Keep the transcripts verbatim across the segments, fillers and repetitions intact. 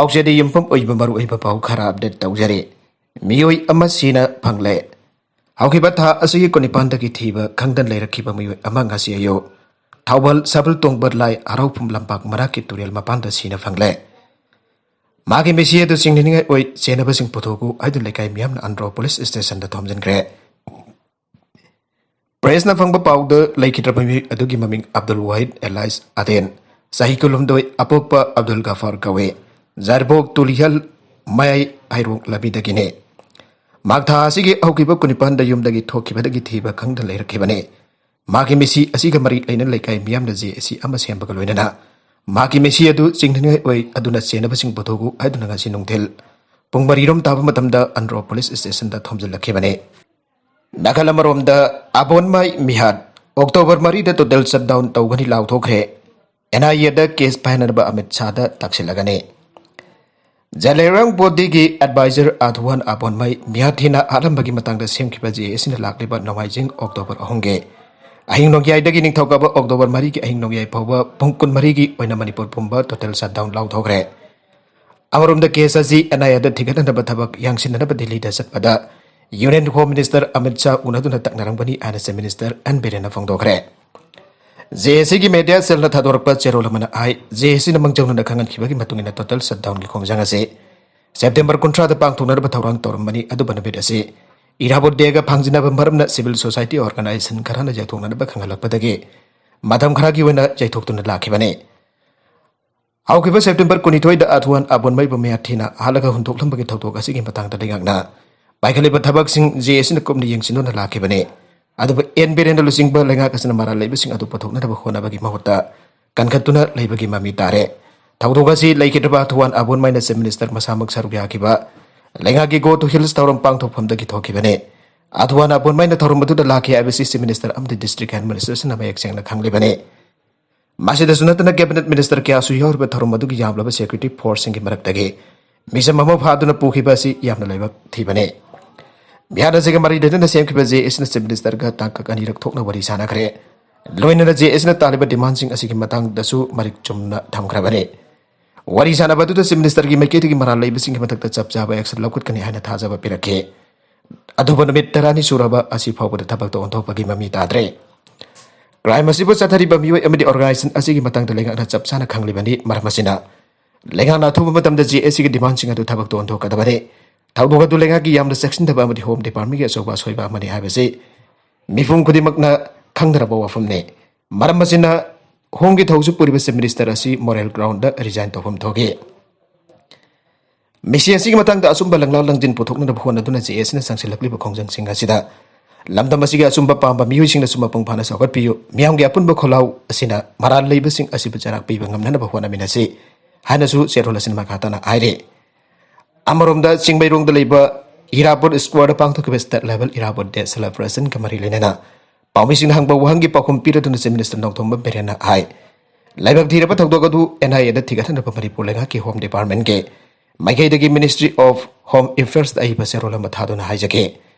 ꯑꯣꯛꯆꯦꯗꯤ ꯌꯨꯝꯐꯝ ꯑꯣꯏꯕ ꯃꯔꯨꯑꯣꯏꯕ ꯄꯥꯎ ꯈꯔ ꯑꯞꯗꯦꯠ ꯇꯧꯖꯔꯤ꯫ ꯃꯤꯑꯣꯏ ꯑꯃ ꯁꯤꯅ ꯐꯪꯂꯦ꯫ ꯍꯧꯈꯤꯕ ꯊꯥ ꯑꯁꯤꯒꯤ ꯀꯨꯟꯅꯤꯄꯥꯟꯗꯒꯤ ꯊꯤꯕ ꯈꯪꯗꯅ ꯂꯩꯔꯛꯈꯤꯕ ꯃꯤꯑꯣꯏ ꯑꯃ ꯉꯁꯤ ꯑꯌꯨꯛ ꯊꯧꯕꯥꯜ ꯁꯕꯜ ꯇꯣꯡꯕ ꯂꯥꯏ ꯍꯔꯥꯎꯐꯝ ꯂꯝꯄꯥꯛ ꯃꯅꯥꯛꯀꯤ ꯇꯨꯔꯦꯜ ꯃꯄꯥꯟꯗ ꯁꯤꯅ ꯐꯪꯂꯦ꯫ ꯃꯥꯒꯤ ꯃꯤꯁꯤ ꯑꯗꯨ ꯆꯤꯡꯅꯅꯤꯡꯉꯥꯏ ꯑꯣꯏ ꯆꯦꯟꯅꯕꯁꯤꯡ ꯄꯨꯊꯣꯛꯎ ꯍꯥꯏꯗꯨꯅ ꯂꯩꯀꯥꯏ ꯃꯤꯌꯥꯝꯅ ꯑꯟꯗ꯭ꯔꯣ ꯄꯨꯂꯤꯁ ꯁ꯭ꯇꯦꯁꯟꯗ ꯊꯣꯝꯖꯤꯟꯈ꯭ꯔꯦ꯫ ꯄ꯭ꯔꯦꯁꯅ ꯐꯪꯕ ꯄꯥꯎꯗ ꯂꯩꯈꯤꯗ꯭ꯔꯕ ꯃꯤꯑꯣꯏ ꯑꯗꯨꯒꯤ ꯃꯃꯤꯡ ꯑꯕꯗꯨꯜ ꯋꯥꯍꯤꯗ ꯑꯦꯂꯥꯏꯁ ꯑꯗꯦꯟ, ꯆꯍꯤ ꯀꯨꯟꯍꯨꯝꯗꯣꯏ, ꯑꯄꯣꯛꯄ ꯑꯕꯗꯨꯜ ꯒꯐꯥꯔ ꯀꯧꯏ꯫ ꯖꯥꯔꯕꯣꯛ ꯇꯨꯂꯤꯍꯜ ꯃꯌꯥꯏ ꯍꯩꯔꯣꯛ ꯂꯝꯕꯤꯗꯒꯤꯅꯤ꯫ ꯃꯍꯥꯛ ꯊꯥ ꯑꯁꯤꯒꯤ ꯍꯧꯈꯤꯕ ꯀꯨꯟꯅꯤꯄꯥꯟꯗ ꯌꯨꯝꯗꯒꯤ ꯊꯣꯛꯈꯤꯕꯗꯒꯤ ꯊꯤꯕ ꯈꯪꯗꯅ ꯂꯩꯔꯛꯈꯤꯕꯅꯤ꯫ ꯃꯥꯒꯤ ꯃꯤꯁꯤ ꯑꯁꯤꯒ ꯃꯔꯤ ꯂꯩꯅ ꯂꯩꯀꯥꯏ ꯃꯤꯌꯥꯝꯅ ꯖꯦ ꯑꯦ ꯁꯤ ꯑꯃ ꯁꯦꯝꯕꯒ ꯂꯣꯏꯅꯅ ꯃꯥꯒꯤ ꯃꯤꯁꯤ ꯑꯗꯨ ꯆꯤꯡꯅꯅꯤꯡꯉꯥꯏ ꯑꯣꯏ ꯑꯗꯨꯅ ꯆꯦꯟꯅꯕꯁꯤꯡ ꯄꯨꯊꯣꯛꯎ ꯍꯥꯏꯗꯨꯅ ꯉꯁꯤ ꯅꯨꯡꯊꯤꯜ ꯄꯨꯡ ꯃꯔꯤꯔꯣꯝ ꯇꯥꯕ ꯃꯇꯝꯗ ꯑꯟꯗ꯭ꯔꯣ ꯄꯨꯂꯤꯁ ꯁ꯭ꯇꯦꯁꯟꯗ ꯊꯣꯝꯖꯤꯜꯂꯛꯈꯤꯕꯅꯤ꯫ ꯅꯥꯀꯜ ꯑꯃꯔꯣꯝꯗ ꯑꯕꯣꯟꯃꯥꯏ ꯃꯤꯍꯥꯠ ꯑꯣꯛꯇꯣꯕꯔ ꯃꯔꯤꯗ ꯇꯣꯇꯦꯜ ꯁꯠꯗꯥꯎꯟ ꯇꯧꯒꯅꯤ ꯂꯥꯎꯊꯣꯛꯈ꯭ꯔꯦ꯫ ꯑꯦꯟ ꯑꯥꯏ ꯑꯦꯗ ꯀꯦꯁ ꯄꯥꯏꯅꯅꯕ ꯑꯃꯤꯠ ꯁꯥꯍꯗ ꯇꯥꯛꯁꯤꯜꯂꯒꯅꯤ꯫ ꯖꯂꯦꯔꯥꯡ ꯕꯣꯗꯤꯒꯤ ꯑꯦꯗꯚꯥꯏꯖꯔ ꯑꯥꯊꯨꯋꯥꯟ ꯑꯕꯣꯟꯃꯩ ꯃꯤꯍꯥꯊꯤꯅ ꯍꯥꯠꯂꯝꯕꯒꯤ ꯃꯇꯥꯡꯗ ꯁꯦꯝꯈꯤꯕ ꯖꯦ ꯑꯦ ꯁꯤꯅ ꯂꯥꯛꯂꯤꯕ ꯅꯣꯡꯃꯥꯏꯖꯤꯡ ꯑꯣꯛꯇꯣꯕꯔ ꯑꯍꯨꯝꯒꯤ ꯑꯍꯤꯡ ꯅꯣꯡꯌꯥꯏꯗꯒꯤ ꯅꯤꯡꯊꯧꯀꯥꯕ ꯑꯣꯛꯇꯣꯕꯔ ꯃꯔꯤꯒꯤ ꯑꯍꯤꯡ ꯅꯣꯡꯌꯥꯏ ꯐꯥꯎꯕ ꯄꯨꯡ ꯀꯨꯟꯃꯔꯤꯒꯤ ꯑꯣꯏꯅ ꯃꯅꯤꯄꯨꯔ ꯄꯨꯝꯕ ꯇꯣꯇꯦꯜ ꯁꯠꯗꯥꯎꯟ ꯂꯥꯎꯊꯣꯛꯈ꯭ꯔꯦ꯫ ꯑꯃꯔꯣꯝꯗ ꯀꯦꯁ ꯑꯁꯤ ꯑꯦꯟ ꯑꯥꯏ ꯑꯦꯗ ꯊꯤꯒꯠꯅꯅꯕ ꯊꯕꯛ ꯌꯥꯡꯁꯤꯟꯅꯅꯕ ꯗꯤꯜꯂꯤꯗ ꯆꯠꯄꯗ union home minister Amit Shah ꯎꯅꯗꯨꯅ ꯇꯛꯅꯔꯝꯒꯅꯤ ꯍꯥꯏꯅ ꯆꯤꯐ ꯃꯤꯅꯤꯁꯇꯔ ꯑꯦꯟ ꯕꯤꯔꯦꯟꯅ ꯐꯣꯡꯗꯣꯛꯈ꯭ꯔꯦ꯫ ꯖꯦ ꯑꯦ ꯁꯤꯒꯤ ꯃꯦꯗꯤꯌꯥ ꯁꯦꯜꯅ ꯊꯥꯗꯣꯔꯛꯄ ꯆꯦꯔꯣꯜ ꯑꯃꯅ ꯍꯥꯏ, ꯖꯦ ꯑꯦ ꯁꯤꯅ ꯃꯥꯡꯖꯧꯅꯅ ꯈꯪꯍꯟꯈꯤꯕꯒꯤ ꯃꯇꯨꯡ ꯏꯟꯅ ꯇꯣꯇꯦꯜ ꯁꯠꯗꯥꯎꯟꯒꯤ ꯈꯣꯡꯖꯪ ꯑꯁꯤ ꯁꯦꯞꯇꯦꯝꯕꯔ ꯀꯨꯟꯊ꯭ꯔꯥꯗ ꯄꯥꯡꯊꯣꯛꯅꯅꯕ ꯊꯧꯔꯥꯡ ꯇꯧꯔꯝꯕꯅꯤ꯫ ꯑꯗꯨꯕꯨ ꯅꯨꯃꯤꯠ ꯑꯁꯤ ꯏꯔꯥꯕꯣꯠ ꯗꯦꯒ ꯐꯥꯡꯖꯤꯟꯅꯕ ꯃꯔꯝꯅ ꯁꯤꯚꯤꯜ ꯁꯣꯁꯥꯏꯇꯤ ꯑꯣꯔꯒꯅꯥꯏꯖꯦꯁꯟ ꯈꯔꯅ ꯌꯩꯊꯣꯛꯅꯅꯕ ꯈꯪꯍꯜꯂꯛꯄꯗꯒꯤ ꯃꯇꯝ ꯈꯔꯒꯤ ꯑꯣꯏꯅ ꯌꯩꯊꯣꯛꯇꯨꯅ ꯂꯥꯛꯈꯤꯕꯅꯤ꯫ ꯍꯧꯈꯤꯕ ꯁꯦꯞꯇꯦꯝꯕꯔ ꯀꯨꯟꯅꯤꯊꯣꯏꯗ ꯑꯊꯨꯋꯥꯟ ꯑꯕꯣꯟꯃꯩꯕꯨ ꯃꯤꯍꯥꯊꯤꯅ ꯍꯥꯠꯂꯒ ꯍꯨꯟꯗꯣꯛꯂꯝꯕꯒꯤ ꯊꯧꯗꯣꯛ ꯑꯁꯤꯒꯤ ꯃꯇꯥꯡꯗ ꯂꯩꯉꯥꯛꯅ ꯄꯥꯏꯈꯠꯂꯤꯕ ꯊꯕꯛꯁꯤꯡ ꯖꯦ ꯑꯦ ꯁꯤꯅ ꯀꯨꯞꯅ ꯌꯦꯡꯁꯤꯟꯗꯨꯅ ꯂꯥꯛꯈꯤꯕꯅꯤ꯫ ꯑꯗꯨꯕꯨ ꯑꯦꯟ ꯕꯤꯔꯦꯟꯅ ꯂꯨꯆꯤꯡꯕ ꯂꯩꯉꯥꯛ ꯑꯁꯤꯅ ꯃꯔꯥꯜ ꯂꯩꯕꯁꯤꯡ ꯑꯗꯨ ꯄꯨꯊꯣꯛꯅꯅꯕ ꯍꯣꯠꯅꯕꯒꯤ ꯃꯍꯨꯠꯇ ꯀꯟꯈꯠꯇꯨꯅ ꯂꯩꯕꯒꯤ ꯃꯃꯤ ꯇꯥꯔꯦ꯫ ꯊꯧꯗꯣꯛ ꯑꯁꯤ ꯂꯩꯈꯤꯗ꯭ꯔꯕ ꯑꯊꯨꯋꯥꯟ ꯑꯕꯣꯟꯃꯩꯅ ꯆꯤꯐ ꯃꯤꯅꯤꯁꯇꯔ ꯃꯁꯥꯃꯛ ꯁꯔꯨꯛ ꯌꯥꯈꯤꯕ ꯂꯩꯉꯥꯛꯀꯤ Go to Hills ꯊꯧꯔꯝ ꯄꯥꯡꯊꯣꯛꯐꯝꯗꯒꯤ ꯊꯣꯛꯈꯤꯕꯅꯤ꯫ ꯑꯊꯨꯋꯥꯟ ꯑꯕꯣꯟꯃꯩꯅ ꯊꯧꯔꯝ ꯑꯗꯨꯗ ꯂꯥꯛꯈꯤ ꯍꯥꯏꯕꯁꯤ ꯆꯤꯐ ꯃꯤꯅꯤꯁꯇꯔ ꯑꯃꯗꯤ ꯗꯤꯁꯇ꯭ꯔꯤꯛ ꯍꯦꯜꯊ ꯃꯤꯅꯤꯁꯇꯔꯁꯤꯡꯅ ꯃꯌꯦꯛ ꯁꯦꯡꯅ ꯈꯪꯂꯤꯕꯅꯤ꯫ ꯃꯁꯤꯗꯁꯨ ꯅꯠꯇꯅ ꯀꯦꯕꯤꯅꯦꯠ ꯃꯤꯅꯤꯁꯇꯔ ꯀꯌꯥꯁꯨ ꯌꯥꯎꯔꯤꯕ ꯊꯧꯔꯝ ꯑꯗꯨꯒꯤ ꯌꯥꯝꯂꯕ ꯁꯦꯀ꯭ꯌꯨꯔꯤꯇꯤ ꯐꯣꯔꯁꯁꯤꯡꯒꯤ ꯃꯔꯛꯇꯒꯤ ꯃꯤꯆꯝ ꯑꯃ ꯐꯥꯗꯨꯅ ꯄꯨꯈꯤꯕ ꯑꯁꯤ ꯌꯥꯝꯅ ꯂꯥꯏꯕꯛ ꯊꯤꯕꯅꯤ꯫ ꯃꯤꯍꯥꯠ ꯑꯁꯤꯒ ꯃꯔꯤ ꯂꯩꯅꯅ ꯁꯦꯝꯈꯤꯕ ꯖꯦ ꯑꯦ ꯁꯤꯅ ꯆꯤꯐ ꯃꯤꯅꯤꯁꯇꯔꯒ ꯇꯥꯡꯀꯛ ꯑꯅꯤꯔꯛ ꯊꯣꯛꯅ ꯋꯥꯔꯤ ꯁꯥꯟꯅꯈ꯭ꯔꯦ꯫ ꯂꯣꯏꯅꯅ ꯖꯦ ꯑꯦ ꯁꯤꯅ ꯇꯥꯜꯂꯤꯕ ꯗꯤꯃꯥꯟꯁꯤꯡ ꯑꯁꯤꯒꯤ ꯃꯇꯥꯡꯗꯁꯨ ꯃꯔꯤꯛ ꯆꯨꯝꯅ ꯊꯝꯈ꯭ꯔꯕꯅꯤ꯫ ꯋꯥꯔꯤ ꯁꯥꯟꯅꯕ ꯑꯗꯨꯗ Chief Minister ꯒꯤ ꯃꯥꯏꯀꯩꯗꯒꯤ ꯃꯔꯥꯜ ꯂꯩꯕꯁꯤꯡꯒꯤ ꯃꯊꯛꯇ ꯆꯞ ꯆꯥꯕ action ꯂꯧꯈꯠꯀꯅꯤ ꯍꯥꯏꯅ ꯊꯥꯖꯕ ꯄꯤꯔꯛꯈꯤ꯫ ꯑꯗꯨꯕꯨ ꯅꯨꯃꯤꯠ ꯇꯔꯥꯅꯤ ꯁꯨꯔꯕ ꯑꯁꯤ ꯐꯥꯎꯕꯗ ꯊꯕꯛꯇ ꯑꯣꯟꯊꯣꯛꯄꯒꯤ ꯃꯃꯤ ꯇꯥꯗ꯭ꯔꯦ꯫ Crime ꯑꯁꯤꯕꯨ ꯆꯠꯊꯔꯤꯕ ꯃꯤꯑꯣꯏ ꯑꯃꯗꯤ organization ꯑꯁꯤꯒꯤ ꯃꯇꯥꯡꯗ ꯂꯩꯉꯥꯛꯅ ꯆꯞ ꯆꯥꯅ ꯈꯪꯂꯤꯕꯅꯤ꯫ ꯃꯔꯝ ꯑꯁꯤꯅ ꯂꯩꯉꯥꯛꯅ ꯑꯊꯨꯕ ꯃꯇꯝꯗ J A C ꯒꯤ demand ꯁꯤꯡ ꯑꯗꯨ ꯊꯕꯛꯇ ꯑꯣꯟꯊꯣꯛꯀꯗꯕꯅꯤ꯫ ꯊꯧꯗꯣꯛ ꯑꯗꯨ ꯂꯩꯉꯥꯛꯀꯤ ꯌꯥꯝꯅ ꯆꯦꯛꯁꯤꯟꯗꯕ ꯑꯃꯗꯤ Home Department ꯒꯤ ꯑꯆꯧꯕ ꯑꯁꯣꯏꯕ ꯑꯃꯅꯤ ꯍꯥꯏꯕꯁꯤ ꯃꯤꯄꯨꯝ ꯈꯨꯗꯤꯡꯃꯛꯅ ꯈꯪꯅꯔꯕ ꯋꯥꯐꯝꯅꯤ꯫ ꯃꯔꯝ ꯑꯁꯤꯅ Home ꯒꯤ ꯊꯧꯁꯨ ꯄꯨꯔꯤꯕ Chief Minister ꯑꯁꯤ moral ground ꯗ resign ꯇꯧꯐꯝ ꯊꯣꯛꯏ꯫ ꯃꯤꯁꯤ ꯑꯁꯤꯒꯤ ꯃꯇꯥꯡꯗ ꯑꯆꯨꯝꯕ ꯂꯪꯂꯥ ꯂꯪꯖꯤꯟ ꯄꯨꯊꯣꯛꯅꯅꯕ ꯍꯣꯠꯅꯗꯨꯅ J A C ꯅ ꯆꯪꯁꯤꯜꯂꯛꯂꯤꯕ ꯈꯣꯡꯖꯪꯁꯤꯡ ꯑꯁꯤꯗ ꯂꯝꯗꯝ ꯑꯁꯤꯒꯤ ꯑꯆꯨꯝꯕ ꯄꯥꯝꯕ ꯃꯤꯑꯣꯏꯁꯤꯡꯅꯁꯨ ꯃꯄꯨꯡ ꯐꯥꯅ ꯆꯥꯎꯈꯠꯄꯤꯌꯨ꯫ ꯃꯤꯌꯥꯝꯒꯤ ꯑꯄꯨꯟꯕ ꯈꯣꯜꯂꯥꯎ ꯑꯁꯤꯅ ꯃꯔꯥꯜ ꯂꯩꯕꯁꯤꯡ ꯑꯁꯤꯕꯨ ꯆꯩꯔꯥꯛ ꯄꯤꯕ ꯉꯝꯅꯅꯕ ꯍꯣꯠꯅꯃꯤꯟꯅꯁꯤ ꯍꯥꯏꯅꯁꯨ ꯆꯦꯔꯣꯜ ꯑꯁꯤꯅ ꯃꯈꯥ ꯇꯥꯅ ꯍꯥꯏꯔꯤ꯫ ꯑꯃꯔꯣꯝꯗ ꯆꯤꯡꯃꯩꯔꯣꯡꯗ ꯂꯩꯕ ꯏꯔꯥꯕꯣꯠ Square ꯗ ꯄꯥꯡꯊꯣꯛꯈꯤꯕ State Level ꯏꯔꯥꯕꯣꯠ Day Celebration ꯒ ꯃꯔꯤ ꯂꯩꯅꯅ ꯄꯥꯎꯃꯤꯁꯤꯡꯅ ꯍꯪꯕ ꯋꯥꯍꯪꯒꯤ ꯄꯥꯎꯈꯨꯝ ꯄꯤꯔꯗꯨꯅ Chief Minister ꯅꯣꯡꯊꯣꯝꯕꯝ ꯕꯤꯔꯦꯟꯅ ꯍꯥꯏ, ꯂꯥꯏꯕꯛ ꯊꯤꯔꯕ ꯊꯧꯗꯣꯛ ꯑꯗꯨ N I A ꯗ ꯊꯤꯒꯠꯍꯟꯅꯕ ꯃꯅꯤꯄꯨꯔ ꯂꯩꯉꯥꯛꯀꯤ Home Department ꯀꯤ ꯃꯥꯏꯀꯩꯗꯒꯤ Ministry of Home Affairs ꯗ ꯑꯏꯕ ꯆꯦꯔꯣꯜ ꯑꯃ ꯊꯥꯗꯨꯅ ꯍꯥꯏꯖꯈꯤ꯫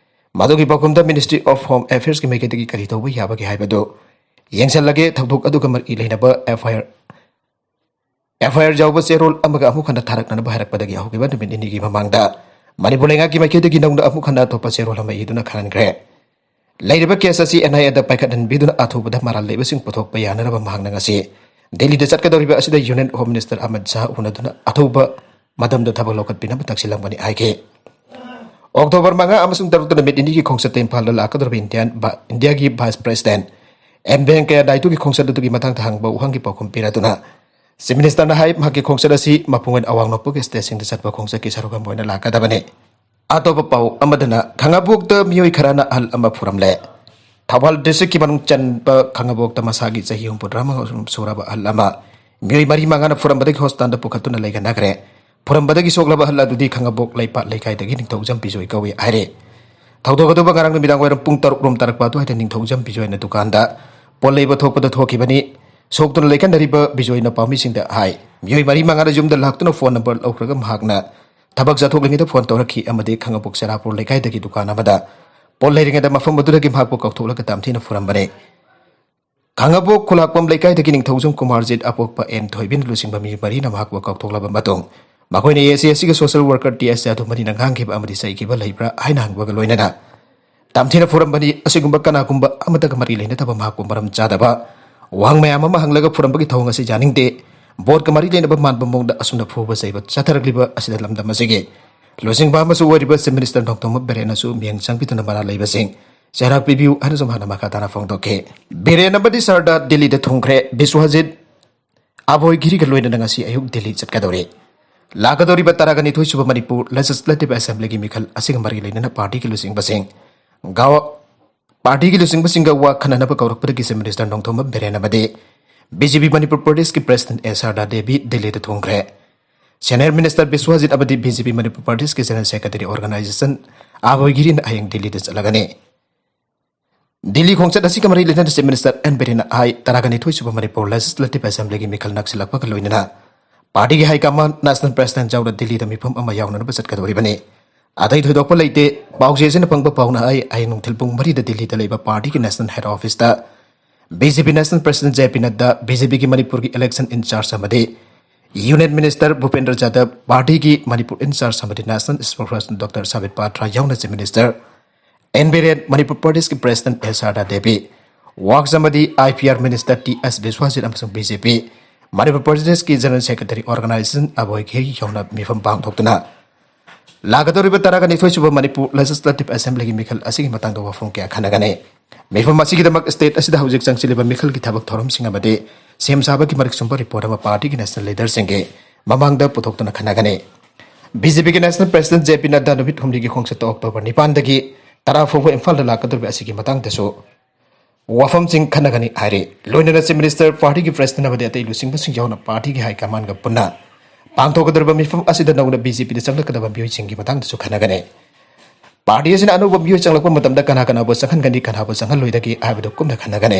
ꯃꯗꯨꯒꯤ ꯄꯥꯎꯈꯨꯝꯗ Ministry of Home Affairs ꯀꯤ ꯃꯥꯏꯀꯩꯗꯒꯤ ꯀꯔꯤ ꯇꯧꯕ ꯌꯥꯕꯒꯦ ꯍꯥꯏꯕꯗꯨ ꯌꯦꯡꯁꯤꯜꯂꯒꯦ꯫ ꯊꯧꯗꯣꯛ ꯑꯗꯨꯒ ꯃꯔꯤ ꯂꯩꯅꯕ F I R, F I R ꯌꯥꯎꯕ ꯆꯦꯔꯣꯜ ꯑꯃꯒ ꯑꯃꯨꯛ ꯍꯟꯅ ꯊꯥꯔꯛꯅꯅꯕ ꯍꯥꯏꯔꯛꯄꯗꯒꯤ ꯍꯧꯈꯤꯕ ꯅꯨꯃꯤꯠ ꯅꯤꯅꯤꯒꯤ ꯃꯃꯥꯡꯗ ꯃꯅꯤꯄꯨꯔ ꯂꯩꯉꯥꯛꯀꯤ ꯃꯥꯏꯀꯩꯗꯒꯤ ꯅꯧꯅ ꯑꯃꯨꯛ ꯍꯟꯅ ꯑꯇꯣꯞꯄ ꯆꯦꯔꯣꯜ ꯑꯃ ꯏꯗꯨꯅ ꯈꯪꯍꯟꯈ꯭ꯔꯦ꯫ ꯂꯩꯔꯤꯕ case ꯑꯁꯤ N I A ꯗ ꯄꯥꯏꯈꯠꯍꯟꯕꯤꯗꯨꯅ ꯑꯊꯨꯕꯗ ꯃꯔꯥꯜ ꯂꯩꯕꯁꯤꯡ ꯄꯨꯊꯣꯛꯄ ꯌꯥꯅꯅꯕ ꯃꯍꯥꯛꯅ ꯉꯁꯤ ꯗꯤꯜꯂꯤꯗ ꯆꯠꯀꯗꯧꯔꯤꯕ ꯑꯁꯤꯗ Union Home Minister Amit Shah ꯎꯅꯗꯨꯅ ꯑꯊꯨꯕ ꯃꯇꯝꯗ ꯊꯕꯛ ꯂꯧꯈꯠꯄꯤꯅꯕ ꯇꯛꯁꯤꯜꯂꯝꯒꯅꯤ ꯍꯥꯏꯈꯤ꯫ October ꯃꯉꯥ ꯑꯃꯁꯨꯡ ꯇꯔꯨꯛꯇ ꯅꯨꯃꯤꯠ ꯅꯤꯅꯤꯒꯤ ꯈꯣꯡꯆꯠꯇ ꯏꯝꯐꯥꯜꯗ ꯂꯥꯛꯀꯗꯧꯔꯤꯕ Indian ꯚ-, India ꯒꯤ Vice President M ꯚꯦꯡꯀꯌꯥ ꯅꯥꯏꯗꯨꯒꯤ ꯈꯣꯡꯆꯠ ꯑꯗꯨꯒꯤ ꯃꯇꯥꯡꯗ ꯍꯪꯕ ꯋꯥꯍꯪꯒꯤ ꯄꯥꯎꯈꯨꯝ ꯄꯤꯔꯗꯨꯅ Chief Minister ꯅ ꯍꯥꯏ, ꯃꯍꯥꯛꯀꯤ ꯈꯣꯡꯆꯠ ꯑꯁꯤ ꯃꯄꯨꯡ ꯑꯣꯏꯅ ꯑꯋꯥꯡ ꯅꯣꯡꯄꯣꯛꯀꯤ state ꯁꯤꯡꯗ ꯆꯠꯄ ꯈꯣꯡꯆꯠꯀꯤ ꯁꯔꯨꯛ ꯑꯃ ꯑꯣꯏꯅ ꯂꯥꯛꯀꯗꯕꯅꯤ꯫ ꯑꯇꯣꯞꯄ ꯄꯥꯎ ꯑꯃꯗꯅ ꯈꯥꯉꯕꯣꯛꯇ ꯃꯤꯑꯣꯏ ꯈꯔꯅ ꯑꯍꯜ ꯑꯃ ꯐꯨꯔꯝꯂꯦ꯫ ꯊꯧꯕꯥꯜ district ꯀꯤ ꯃꯅꯨꯡ ꯆꯟꯕ ꯈꯥꯉꯕꯣꯛꯇ ꯃꯁꯥꯒꯤ ꯆꯍꯤ ꯍꯨꯝꯐꯨꯇꯔꯥꯃꯉꯥ ꯁꯨꯔꯕ ꯑꯍꯜ ꯑꯃ ꯃꯤꯑꯣꯏ ꯃꯔꯤ ꯃꯉꯥꯅ ꯐꯨꯔꯝꯕꯗꯒꯤ hospital ꯗ ꯄꯨꯈꯠꯇꯨꯅ ꯂꯩꯈꯠꯅꯈ꯭ꯔꯦ꯫ ꯐꯨꯔꯝꯕꯗꯒꯤ ꯁꯣꯛꯂꯕ ꯑꯍꯜ ꯑꯗꯨꯗꯤ ꯈꯥꯉꯕꯣꯛ ꯂꯩꯄꯥꯠ ꯂꯩꯀꯥꯏꯗꯒꯤ ꯅꯤꯡꯊꯧꯖꯝ ꯕꯤꯖꯣꯏ ꯀꯧꯏ ꯍꯥꯏꯔꯦ꯫ ꯊꯧꯗꯣꯛ ꯑꯗꯨꯕꯨ ꯉꯔꯥꯡ ꯅꯨꯃꯤꯗꯥꯡ ꯋꯥꯏꯔꯝ ꯄꯨꯡ ꯇꯔꯨꯛ ꯔꯣꯝ ꯇꯥꯔꯛꯄ ꯑꯗꯨꯋꯥꯏꯗ ꯅꯤꯡꯊꯧꯖꯝ ꯕꯤꯖꯣꯏꯅ ꯗꯨꯀꯥꯟꯗ ꯄꯣꯠ ꯂꯩꯕ ꯊꯣꯛꯄꯗ ꯊꯣꯛꯈꯤꯕꯅꯤ꯫ ꯁꯣꯛꯇꯨꯅ ꯂꯩꯈꯠꯅꯔꯤꯕ ꯕꯤꯖꯣꯏꯅ ꯄꯥꯎꯃꯤꯁꯤꯡꯗ ꯍꯥꯏ, ꯃꯤꯑꯣꯏ ꯃꯔꯤ ꯃꯉꯥꯅ ꯌꯨꯝꯗ ꯂꯥꯛꯇꯨꯅ phone number ꯂꯧꯈ꯭ꯔꯒ ꯃꯍꯥꯛꯅ ꯊꯕꯛ ꯆꯠꯊꯣꯛꯂꯤꯉꯩꯗ phone ꯇꯧꯔꯛꯈꯤ ꯑꯃꯗꯤ ꯈꯥꯉꯕꯣꯛ ꯁꯦꯔꯥꯄꯨꯔ ꯂꯩꯀꯥꯏꯗꯒꯤ ꯗꯨꯀꯥꯟ ꯑꯃꯗ ꯄꯣꯠ ꯂꯩꯔꯤꯉꯩꯗ ꯃꯐꯝ ꯑꯗꯨꯗꯒꯤ ꯃꯍꯥꯛꯄꯨ ꯀꯧꯊꯣꯛꯂꯒ ꯇꯝꯊꯤꯅ ꯐꯨꯔꯝꯕꯅꯤ꯫ ꯈꯥꯡꯉꯕꯣꯛ ꯈꯨꯂꯥꯛꯄꯝ ꯂꯩꯀꯥꯏꯗꯒꯤ ꯅꯤꯡꯊꯧꯖꯝ ꯀꯨꯃꯥꯔꯖꯤꯠ ꯑꯄꯣꯛꯄ ꯑꯦꯟ ꯊꯣꯏꯕꯤꯅ ꯂꯨꯆꯤꯡꯕ ꯃꯤꯑꯣꯏ ꯃꯔꯤꯅ ꯃꯍꯥꯛꯄꯨ ꯀꯥꯎꯊꯣꯛꯂꯕ ꯃꯇꯨꯡ, ꯃꯈꯣꯏꯅ ꯑꯦ ꯁꯤ ꯑꯦꯁ ꯁꯤꯒꯤ ꯁꯣꯁꯦꯜ ꯋꯥꯔꯀꯔ ꯇꯤ ꯑꯦꯁ ꯖꯥꯗꯨꯃꯅꯤꯅ ꯉꯥꯡꯈꯤꯕ ꯑꯃꯗꯤ ꯆꯩꯈꯤꯕ ꯂꯩꯕ꯭ꯔꯥ ꯍꯥꯏꯅ ꯍꯪꯕꯒ ꯂꯣꯏꯅꯅ ꯇꯝꯊꯤꯅ ꯐꯨꯔꯝꯕꯅꯤ꯫ ꯑꯁꯤꯒꯨꯝꯕ ꯀꯅꯥꯒꯨꯝꯕ ꯑꯃꯠꯇꯒ ꯃꯔꯤ ꯂꯩꯅꯗꯕ ꯃꯍꯥꯛꯄꯨ ꯃꯔꯝ ꯆꯥꯗꯕ ꯋꯥꯍꯪ ꯃꯌꯥꯝ ꯑꯃ ꯍꯪꯂꯒ ꯐꯨꯔꯝꯕꯒꯤ ꯊꯧꯑꯣꯡ ꯑꯁꯤ ꯌꯥꯅꯤꯡꯗꯦ꯫ ꯚꯣꯠꯀ ꯃꯔꯤ ꯂꯩꯅꯕ ꯃꯥꯟꯕ ꯃꯑꯣꯡꯗ ꯑꯁꯨꯝꯅ ꯐꯨꯕ ꯆꯩꯕ ꯆꯠꯊꯔꯛꯂꯤꯕ ꯑꯁꯤꯗ ꯂꯝꯗꯝ ꯑꯁꯤꯒꯤ ꯂꯨꯆꯤꯡꯕ ꯑꯃꯁꯨ ꯑꯣꯏꯔꯤꯕ ꯆꯤꯐ ꯃꯤꯅꯤꯁꯇꯔ ꯅꯣꯡꯊꯣꯝꯕꯝ ꯕꯤꯔꯦꯟꯅꯁꯨ ꯃꯤꯠꯌꯦꯡ ꯆꯪꯕꯤꯗꯨꯅ ꯃꯔꯥꯜ ꯂꯩꯕꯁꯤꯡ ꯆꯩꯔꯥꯛ ꯄꯤꯕꯤꯌꯨ ꯍꯥꯏꯅꯁꯨ ꯃꯍꯥꯛꯅ ꯃꯈꯥ ꯇꯥꯅ ꯐꯣꯡꯗꯣꯛꯈꯤ꯫ ꯕꯤꯔꯦꯟ ꯑꯃꯗꯤ ꯁꯔꯗꯥꯔ ꯗꯤꯜꯂꯤꯗ ꯊꯨꯡꯈ꯭ꯔꯦ꯫ ꯕꯤꯁ꯭ꯋꯖꯤꯠ ꯑꯚꯣꯏ ꯒꯤꯔꯤꯒ ꯂꯣꯏꯅꯅ ꯉꯁꯤ ꯑꯌꯨꯛ ꯗꯤꯜꯂꯤ ꯆꯠꯀꯗꯧꯔꯤ꯫ ꯂꯥꯛꯀꯗꯧꯔꯤꯕ ꯇꯔꯥꯒ ꯅꯤꯊꯣꯏ ꯁꯨꯕ ꯃꯅꯤꯄꯨꯔ ꯂꯦꯖꯤꯁꯂꯦꯇꯤꯚ ꯑꯦꯁꯦꯝꯕ꯭ꯂꯤꯒꯤ ꯃꯤꯈꯜ ꯑꯁꯤꯒ ꯃꯔꯤ ꯂꯩꯅꯅ ꯄꯥꯔꯇꯤꯒꯤ ꯂꯨꯆꯤꯡꯕꯁꯤꯡ ꯒꯥꯎ-, ꯄꯥꯔꯇꯤꯒꯤ ꯂꯨꯆꯤꯡꯕꯁꯤꯡꯒ ꯋꯥ ꯈꯟꯅꯅꯕ ꯀꯧꯔꯛꯄꯗꯒꯤ ꯆꯤꯐ ꯃꯤꯅꯤꯁꯇꯔ ꯅꯣꯡꯊꯣꯝꯕꯝ ꯕꯤꯔꯦꯟ ꯑꯃꯗꯤ ꯕꯤ ꯖꯦ ꯄꯤ ꯃꯅꯤꯄꯨꯔ ꯄ꯭ꯔꯗꯦꯁꯀꯤ ꯄ꯭ꯔꯦꯁꯤꯗꯦꯟ ꯑꯦ ꯁꯥꯔꯗꯥ ꯗꯦꯕꯤ ꯗꯤꯜꯂꯤꯗ ꯊꯨꯡꯈ꯭ꯔꯦ꯫ ꯁꯦꯅꯤꯌꯔ ꯃꯤꯅꯤꯁꯇꯔ ꯕꯤꯁ꯭ꯋꯖꯤꯠ ꯑꯃꯗꯤ ꯕꯤ ꯖꯦ ꯄꯤ ꯃꯅꯤꯄꯨꯔ ꯄ꯭ꯔꯗꯦꯁꯀꯤ ꯖꯦꯅꯔꯦꯜ ꯁꯦꯀ꯭ꯔꯦꯇꯔꯤ ꯑꯣꯔꯒꯅꯥꯏꯖꯦꯁꯟ ꯑꯥꯕꯣꯏ ꯒꯤꯔꯤꯅ ꯍꯌꯦꯡ ꯗꯤꯜꯂꯤꯗ ꯆꯠꯂꯒꯅꯤ꯫ ꯗꯤꯜꯂꯤ ꯈꯣꯡꯆꯠ ꯑꯁꯤꯒ ꯃꯔꯤ ꯂꯩꯅꯅ ꯆꯤꯐ ꯃꯤꯅꯤꯁꯇꯔ ꯑꯦꯟ ꯕꯤꯔꯦꯟꯅ ꯍꯥꯏ, ꯇꯔꯥꯒ ꯅꯤꯊꯣꯏ ꯁꯨꯕ ꯃꯅꯤꯄꯨꯔ ꯂꯦꯖꯤꯁꯂꯦꯇꯤꯚ ꯑꯦꯁꯦꯝꯕ꯭ꯂꯤꯒꯤ ꯃꯤꯈꯜ ꯅꯛꯁꯤꯜꯂꯛꯄꯒ ꯂꯣꯏꯅꯅ ꯄꯥꯔꯇꯤꯒꯤ ꯍꯥꯏ ꯀꯃꯥꯟ, ꯅꯦꯁꯅꯦꯜ ꯄ꯭ꯔꯦꯁꯤꯗꯦꯟ ꯌꯥꯎꯅ ꯗꯤꯜꯂꯤꯗ ꯃꯤꯐꯝ ꯑꯃ ꯌꯥꯎꯅꯅꯕ ꯆꯠꯀꯗꯧꯔꯤꯕꯅꯤ꯫ ꯑꯇꯩ ꯊꯣꯏꯗꯣꯛꯄ ꯂꯩꯇꯦ꯫ ꯄꯥꯎꯆꯦꯁꯤꯅ ꯐꯪꯕ ꯄꯥꯎꯅ ꯍꯥꯏ, ꯍꯌꯦꯡ ꯅꯨꯡꯊꯤꯜ ꯄꯨꯡ ꯃꯔꯤꯗ ꯗꯤꯜꯂꯤꯗ ꯂꯩꯕ ꯄꯥꯔꯇꯤꯒꯤ ꯅꯦꯁꯅꯦꯜ ꯍꯦꯗ ꯑꯣꯐꯤꯁꯇ B J P national president J P Nadda, B J ꯄꯤꯒꯤ ꯃꯅꯤꯄꯨꯔꯒꯤ ꯏꯂꯦꯛꯁꯟ ꯏꯟꯆꯥꯔꯖ ꯑꯃꯗꯤ ꯌꯨꯅꯤꯌꯟ ꯃꯤꯅꯤꯁꯇꯔ ꯚꯨꯄꯦꯟꯗ꯭ꯔ ꯖꯥꯗꯕ, ꯄꯥꯔꯇꯤꯒꯤ ꯃꯅꯤꯄꯨꯔ ꯏꯟꯆꯥꯔꯖ ꯑꯃꯗꯤ national spokesperson doctor Sambit Patra ꯌꯥꯎꯅ chief minister N Biren, Manipur ꯄ꯭ꯔꯗꯦꯁꯀꯤ president A Sharda Devi, works ꯑꯃꯗꯤ I P R minister T S Biswajit ꯑꯃꯁꯨꯡ ꯕꯤ ꯖꯦ ꯄꯤ ꯃꯅꯤꯄꯨꯔ ꯄ꯭ꯔꯗꯦꯁꯀꯤ ꯖꯦꯅꯔꯦꯜ ꯁꯦꯀ꯭ꯔꯦꯇꯔꯤ ꯑꯣꯔꯒꯅꯥꯏꯖꯦꯁꯟ ꯑꯕꯣꯏ ꯈꯦꯔꯤ ꯌꯥꯎꯅ ꯃꯤꯐꯝ ꯄꯥꯡꯊꯣꯛꯇꯨꯅ ꯂꯥꯛꯀꯗꯧꯔꯤꯕ ꯇꯔꯥꯒ ꯅꯤꯊꯣꯏ ꯁꯨꯕ ꯃꯅꯤꯄꯨꯔ ꯂꯦꯖꯤꯁꯂꯦꯇꯤꯚ ꯑꯦꯁꯦꯝꯕ꯭ꯂꯤꯒꯤ ꯃꯤꯈꯜ ꯑꯁꯤꯒꯤ ꯃꯇꯥꯡꯗ ꯋꯥꯐꯝ ꯀꯌꯥ ꯈꯟꯅꯒꯅꯤ꯫ ꯃꯤꯐꯝ ꯑꯁꯤꯒꯤꯗꯃꯛ ꯁ꯭ꯇꯦꯠ ꯑꯁꯤꯗ ꯍꯧꯖꯤꯛ ꯆꯪꯁꯤꯜꯂꯤꯕ ꯃꯤꯈꯜꯒꯤ ꯊꯕꯛ ꯊꯧꯔꯝꯁꯤꯡ ꯑꯃꯗꯤ ꯁꯦꯝ ꯁꯥꯕꯒꯤ ꯃꯔꯤꯛ ꯆꯨꯝꯕ ꯔꯤꯄꯣꯔꯠ ꯑꯃ ꯄꯥꯔꯇꯤꯒꯤ ꯅꯦꯁꯅꯦꯜ ꯂꯤꯗꯔꯁꯤꯡꯒꯤ ꯃꯃꯥꯡꯗ ꯄꯨꯊꯣꯛꯇꯨꯅ ꯈꯟꯅꯒꯅꯤ꯫ ꯕꯤ ꯖꯦ ꯄꯤꯒꯤ ꯅꯦꯁꯅꯦꯜ ꯄ꯭ꯔꯦꯁꯤꯗꯦꯟ ꯖꯦ ꯄꯤ ꯅꯗ꯭ꯗꯥ ꯅꯨꯃꯤꯠ ꯍꯨꯝꯅꯤꯒꯤ ꯈꯣꯡꯆꯠꯇ ꯑꯣꯛꯇꯣꯕꯔ ꯅꯤꯄꯥꯟꯗꯒꯤ ꯇꯔꯥ ꯐꯥꯎꯕ ꯏꯝꯐꯥꯜꯗ ꯂꯥꯛꯀꯗꯧꯔꯤꯕ ꯑꯁꯤꯒꯤ ꯃꯇꯥꯡꯗꯁꯨ ꯋꯥꯐꯝꯁꯤꯡ ꯈꯟꯅꯒꯅꯤ ꯍꯥꯏꯔꯤ꯫ ꯂꯣꯏꯅꯅ ꯆꯤꯐ ꯃꯤꯅꯤꯁꯇꯔ, ꯄꯥꯔꯇꯤꯒꯤ ꯄ꯭ꯔꯦꯁꯤꯗꯦꯟ ꯑꯃꯗꯤ ꯑꯇꯩ ꯂꯨꯆꯤꯡꯕꯁꯤꯡ ꯌꯥꯎꯅ ꯄꯥꯔꯇꯤꯒꯤ ꯍꯥꯏ ꯀꯃꯥꯟꯒ ꯄꯨꯟꯅ ꯄꯥꯡꯊꯣꯛꯀꯗꯧꯔꯤꯕ ꯃꯤꯐꯝ ꯑꯁꯤꯗ ꯅꯧꯅ ꯕꯤ ꯖꯦ ꯄꯤꯗ ꯆꯪꯂꯛꯀꯗꯕ ꯃꯤꯑꯣꯏꯁꯤꯡꯒꯤ ꯃꯇꯥꯡꯗꯁꯨ ꯈꯟꯅꯒꯅꯤ꯫ ꯄꯥꯔꯇꯤ ꯑꯁꯤꯅ ꯑꯅꯧꯕ ꯃꯤꯑꯣꯏ ꯆꯪꯂꯛꯄ ꯃꯇꯝꯗ ꯀꯅꯥ ꯀꯅꯥꯕꯨ ꯆꯪꯍꯟꯒꯅꯤ, ꯀꯅꯥꯕꯨ ꯆꯪꯍꯜꯂꯣꯏꯗꯒꯦ ꯍꯥꯏꯕꯗꯨ ꯀꯨꯞꯅ ꯈꯟꯅꯒꯅꯤ꯫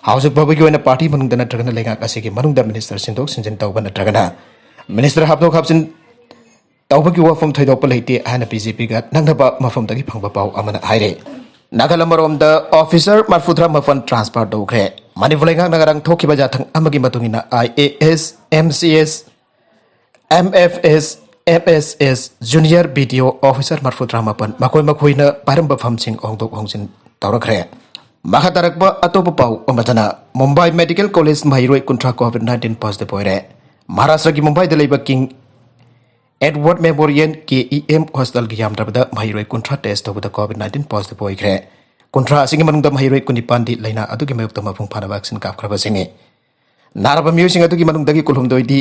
ꯍꯧꯖꯤꯛ ꯐꯥꯎꯕꯒꯤ ꯑꯣꯏꯅ ꯄꯥꯔꯇꯤ ꯃꯅꯨꯡꯗ ꯅꯠꯇ꯭ꯔꯒꯅ ꯂꯩꯉꯥꯛ ꯑꯁꯤꯒꯤ ꯃꯅꯨꯡꯗ ꯃꯤꯅꯤꯁꯇꯔ ꯁꯤꯟꯗꯣꯛ ꯁꯤꯟꯖꯤꯟ ꯇꯧꯕ ꯅꯠꯇ꯭ꯔꯒꯅ ꯃꯤꯅꯤꯁꯇꯔ ꯍꯥꯞꯇꯣꯛ ꯍꯥꯞꯆꯤꯟ ꯇꯧꯕꯒꯤ ꯋꯥꯐꯝ ꯊꯣꯏꯗꯣꯛꯄ ꯂꯩꯇꯦ ꯍꯥꯏꯅ ꯕꯤ ꯖꯦ ꯄꯤꯒ ꯅꯛꯅꯕ ꯃꯐꯝꯗꯒꯤ ꯐꯪꯕ ꯄꯥꯎ ꯑꯃꯅ ꯍꯥꯏꯔꯤ꯫ ꯅꯥꯒꯜ ꯑꯃꯔꯣꯝꯗ ꯑꯣꯐꯤꯁꯔ ꯃꯔꯤꯐꯨꯇꯔꯥ ꯃꯥꯄꯟ ꯇ꯭ꯔꯥꯟꯁꯐꯔ ꯇꯧꯈ꯭ꯔꯦ꯫ ꯃꯅꯤꯄꯨꯔ ꯂꯩꯉꯥꯛꯅ ꯉꯔꯥꯡ ꯊꯣꯛꯈꯤꯕ ꯌꯥꯊꯪ ꯑꯃꯒꯤ ꯃꯇꯨꯡ ꯏꯟꯅ, I A S, M C S, M F S, M S S, Junior B D O officer ꯃꯔꯐꯨ ꯇꯔꯥꯃꯥꯄꯟ, ꯃꯈꯣꯏ ꯃꯈꯣꯏꯅ ꯄꯥꯏꯔꯝꯕ ꯐꯝꯁꯤꯡ ꯍꯣꯡꯗꯣꯛ ꯍꯣꯡꯖꯤꯟ ꯇꯧꯔꯛꯈ꯭ꯔꯦ꯫ ꯃꯈꯥ ꯇꯥꯔꯛꯄ ꯑꯇꯣꯞꯄ ꯄꯥꯎ ꯑꯃꯗꯅ, ꯃꯨꯝꯕꯥꯏ Medical College ꯃꯍꯩꯔꯣꯏ ꯀꯨꯟꯊ꯭ꯔꯥ COVID nineteen positive ꯑꯣꯏꯔꯦ꯫ ꯃꯍꯥꯔꯥꯁꯇ꯭ꯔꯒꯤ ꯃꯨꯝꯕꯥꯏꯗ ꯂꯩꯕ King Edward Memorial, K E M hospitalꯒꯤ ꯌꯥꯝꯗ꯭ꯔꯕꯗ ꯃꯍꯩꯔꯣꯏ ꯀꯨꯟꯊ꯭ꯔꯥ test ꯇꯧꯕꯗ COVID nineteen positive ꯑꯣꯏꯈ꯭ꯔꯦ꯫ ꯀꯨꯟꯊ꯭ꯔꯥ ꯑꯁꯤꯒꯤ ꯃꯅꯨꯡꯗ ꯃꯍꯩꯔꯣꯏ ꯀꯨꯟꯅꯤꯄꯥꯟꯗꯤ ꯂꯥꯏꯅꯥ ꯑꯗꯨꯒꯤ ꯃꯥꯌꯣꯛꯇ ꯃꯄꯨꯡ ꯐꯥꯅ vaccine ꯀꯥꯞꯈ꯭ꯔꯕꯁꯤꯡꯅꯤ꯫ ꯅꯥꯔꯕ ꯃꯤꯑꯣꯏꯁꯤꯡ ꯑꯗꯨꯒꯤ ꯃꯅꯨꯡꯗꯒꯤ ꯀꯨꯟꯍꯨꯝꯗꯣꯏꯗꯤ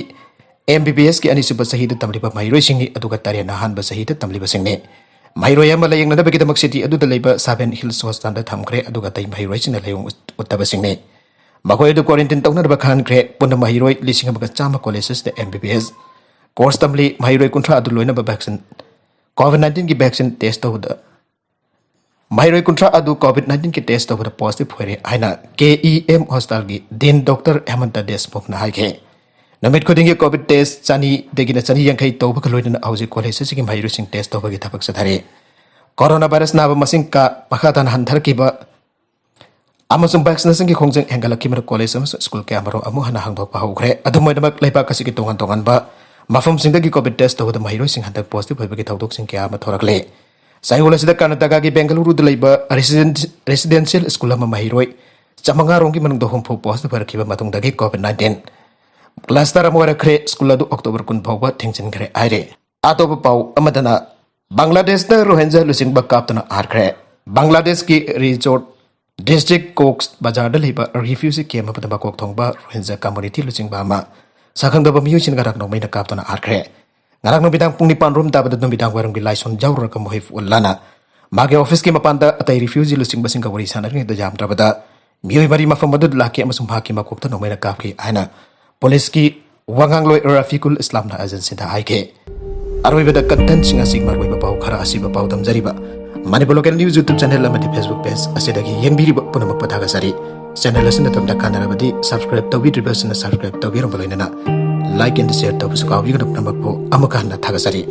M B B S ꯀꯤ ꯑꯅꯤꯁꯨꯕ ꯆꯍꯤꯗ ꯇꯝꯂꯤꯕ ꯃꯍꯩꯔꯣꯏꯁꯤꯡꯅꯤ, ꯑꯗꯨꯒ ꯇꯔꯦꯠꯅ ꯑꯍꯥꯟꯕ ꯆꯍꯤꯗ ꯇꯝꯂꯤꯕꯁꯤꯡꯅꯤ꯫ ꯃꯍꯩꯔꯣꯏ ꯑꯃ ꯂꯥꯌꯦꯡꯅꯅꯕꯒꯤꯗꯃꯛ city ꯑꯗꯨꯗ ꯂꯩꯕ Seven Hills Hospitalꯗ ꯊꯝꯈ꯭ꯔꯦ, ꯑꯗꯨꯒ ꯑꯇꯩ ꯃꯍꯩꯔꯣꯏꯁꯤꯡꯅ ꯂꯥꯌꯦꯡ ꯎꯠꯇꯕꯁꯤꯡꯅꯤ꯫ ꯃꯈꯣꯏ ꯑꯗꯨ quarantine ꯇꯧꯅꯅꯕ ꯈꯟꯈ꯭ꯔꯦ꯫ ꯄꯨꯟꯅ ꯃꯍꯩꯔꯣꯏ ꯂꯤꯁꯤꯡ ꯑꯃꯒ ꯆꯥꯝꯃ colleges ꯑꯁꯤꯗ M B B S course ꯇꯝꯂꯤ꯫ ꯃꯍꯩꯔꯣꯏ ꯀꯨꯟꯊ꯭ꯔꯥ ꯑꯗꯨ ꯂꯣꯏꯅꯕ vaccine, COVID nineteenꯒꯤ vaccine test ꯇꯧꯕꯗ, ꯃꯍꯩꯔꯣꯏ ꯀꯨꯟꯊ꯭ꯔꯥ ꯑꯗꯨ COVID nineteenꯒꯤ test ꯇꯧꯕꯗ positive ꯑꯣꯏꯔꯦ ꯍꯥꯏꯅ K E M hospitalꯒꯤ Dean Doctor Hemanta Deshmukhꯅ ꯍꯥꯏꯈꯤ꯫ ꯅꯨꯃꯤꯠ ꯈꯨꯗꯤꯡꯒꯤ COVID test ꯆꯅꯤꯗꯒꯤꯅ ꯆꯅꯤ ꯌꯥꯡꯈꯩ ꯇꯧꯕꯒ ꯂꯣꯏꯅꯅ ꯍꯧꯖꯤꯛ college ꯑꯁꯤꯒꯤ ꯃꯍꯩꯔꯣꯏꯁꯤꯡ test ꯇꯧꯕꯒꯤ ꯊꯕꯛ ꯆꯠꯊꯔꯤ꯫ Coronavirus ꯅꯥꯕ ꯃꯁꯤꯡ ꯀꯥ ꯃꯈꯥ ꯇꯥꯅ ꯍꯟꯊꯔꯛꯈꯤꯕ ꯑꯃꯁꯨꯡ vaccinationꯒꯤ ꯈꯣꯡꯖꯦꯜ ꯍꯦꯟꯒꯠꯂꯛꯈꯤꯕꯅ college ꯑꯃꯁꯨꯡ school ꯀꯌꯥꯃꯔꯨꯝ ꯑꯃꯨꯛ ꯍꯟꯅ ꯍꯥꯡꯗꯣꯛꯄ ꯍꯧꯈ꯭ꯔꯦ꯫ ꯑꯗꯨꯝ ꯑꯣꯏꯅꯃꯛ, ꯂꯩꯕꯥꯛ ꯑꯁꯤꯒꯤ ꯇꯣꯉꯥꯟ ꯇꯣꯉꯥꯟꯕ ꯃꯐꯝꯁꯤꯡꯗꯒꯤ COVID test ꯇꯧꯕꯗ ꯃꯍꯩꯔꯣꯏꯁꯤꯡ ꯍꯟꯗꯛ positive ꯑꯣꯏꯕꯒꯤ ꯊꯧꯗꯣꯛꯁꯤꯡ ꯀꯌꯥ ꯑꯃ ꯊꯣꯔꯛꯂꯦ꯫ ꯆꯌꯣꯜ ꯑꯁꯤꯗ ꯀꯔꯅꯥꯇꯀꯥꯒꯤ ꯕꯦꯡꯒꯂꯨꯔꯨꯗ ꯂꯩꯕ resident-, residential school ꯑꯃ ꯃꯍꯩꯔꯣꯏ ꯆꯥꯃꯉꯥ ꯔꯣꯝꯒꯤ ꯃꯅꯨꯡꯗ ꯍꯨꯝꯐꯨ positive ꯑꯣꯏꯔꯛꯈꯤꯕ ꯃꯇꯨꯡꯗꯒꯤ COVID nineteen cluster ꯑꯃ ꯑꯣꯏꯔꯛꯈ꯭ꯔꯦ꯫ School ꯑꯗꯨ October ꯀꯨꯟ ꯐꯥꯎꯕ ꯊꯤꯡꯖꯤꯟꯈ꯭ꯔꯦ ꯍꯥꯏꯔꯦ꯫ ꯑꯇꯣꯞꯄ ꯄꯥꯎ ꯑꯃꯗꯅ, ꯕꯪꯒ꯭ꯂꯥꯗꯦꯁꯇ ꯔꯣꯍꯤꯟꯖꯥ ꯂꯨꯆꯤꯡꯕ ꯀꯥꯞꯇꯨꯅ ꯍꯥꯠꯈ꯭ꯔꯦ꯫ ꯕꯪꯒ꯭ꯂꯥꯗꯦꯁꯀꯤ ꯔꯤꯖꯣꯔꯠ district Cox's Bazarꯗ ꯂꯩꯕ refugee camp ꯑꯃꯗ ꯃꯀꯣꯛ ꯊꯣꯡꯕ ꯔꯣꯍꯤꯟꯖꯥ community ꯂꯨꯆꯤꯡꯕ ꯑꯃ ꯁꯛꯈꯪꯗꯕ ꯃꯤꯑꯣꯏꯁꯤꯡꯅ ꯉꯔꯥꯡ ꯅꯣꯡꯃꯩꯅ ꯀꯥꯞꯇꯨꯅ ꯍꯥꯠꯈ꯭ꯔꯦ꯫ ꯉꯔꯥꯡ ꯅꯨꯃꯤꯗꯥꯡ ꯄꯨꯡ ꯅꯤꯄꯥꯟ ꯔꯣꯝ ꯇꯥꯕꯗ ꯅꯨꯃꯤꯗꯥꯡ ꯋꯥꯏꯔꯝꯒꯤ ꯂꯥꯏꯁꯣꯟ ꯌꯥꯎꯔꯨꯔꯒ ꯃꯨꯍꯤꯐ ꯎꯜꯂꯥꯅ ꯃꯥꯒꯤ officeꯀꯤ ꯃꯄꯥꯟꯗ ꯑꯇꯩ refugee ꯂꯨꯆꯤꯡꯕꯁꯤꯡꯒ ꯋꯥꯔꯤ ꯁꯥꯟꯅꯔꯤꯉꯩꯗ ꯌꯥꯝꯗ꯭ꯔꯕꯗ ꯃꯤꯑꯣꯏ ꯃꯔꯤ ꯃꯐꯝ ꯑꯗꯨꯗ ꯂꯥꯛꯈꯤ ꯑꯃꯁꯨꯡ ꯃꯍꯥꯛꯀꯤ ꯃꯀꯣꯛꯇ ꯅꯣꯡꯃꯩꯅ ꯀꯥꯞꯈꯤ ꯍꯥꯏꯅ policeꯀꯤ ꯋꯥꯉꯥꯡꯂꯣꯏ ꯔꯐꯤꯀꯨꯜ ꯏꯁꯂꯥꯝꯅ agencyꯗ ꯍꯥꯏꯈꯤ꯫ ꯑꯔꯣꯏꯕꯗ contentꯁꯤꯡ ꯑꯁꯤ ꯃꯔꯨꯑꯣꯏꯕ ꯄꯥꯎ ꯈꯔ ꯑꯁꯤꯕ ꯄꯥꯎ ꯇꯝꯖꯔꯤꯕ Manipur Local News YouTube channel ꯑꯃꯗꯤ Facebook page ꯑꯁꯤꯗꯒꯤ ꯌꯦꯡꯕꯤꯔꯤꯕ ꯄꯨꯝꯅꯃꯛꯄꯨ ꯊꯥꯒꯠꯆꯔꯤ꯫ Channel ꯑꯁꯤꯅ ꯇꯝꯗ ꯀꯥꯟꯅꯔꯕꯗꯤ subscribe ꯇꯧꯕꯤꯗ꯭ꯔꯤꯕꯁꯤꯡꯅ subscribe ꯇꯧꯕꯤꯔꯝꯕ ꯂꯣꯏꯅꯅ like and share ꯇꯧꯕꯁꯨ ꯀꯥꯎꯕꯤꯒꯅꯨ꯫ ꯄꯨꯝꯅꯃꯛꯄꯨ ꯑꯃꯨꯛꯀ ꯍꯟꯅ ꯊꯥꯒꯠꯆꯔꯤ꯫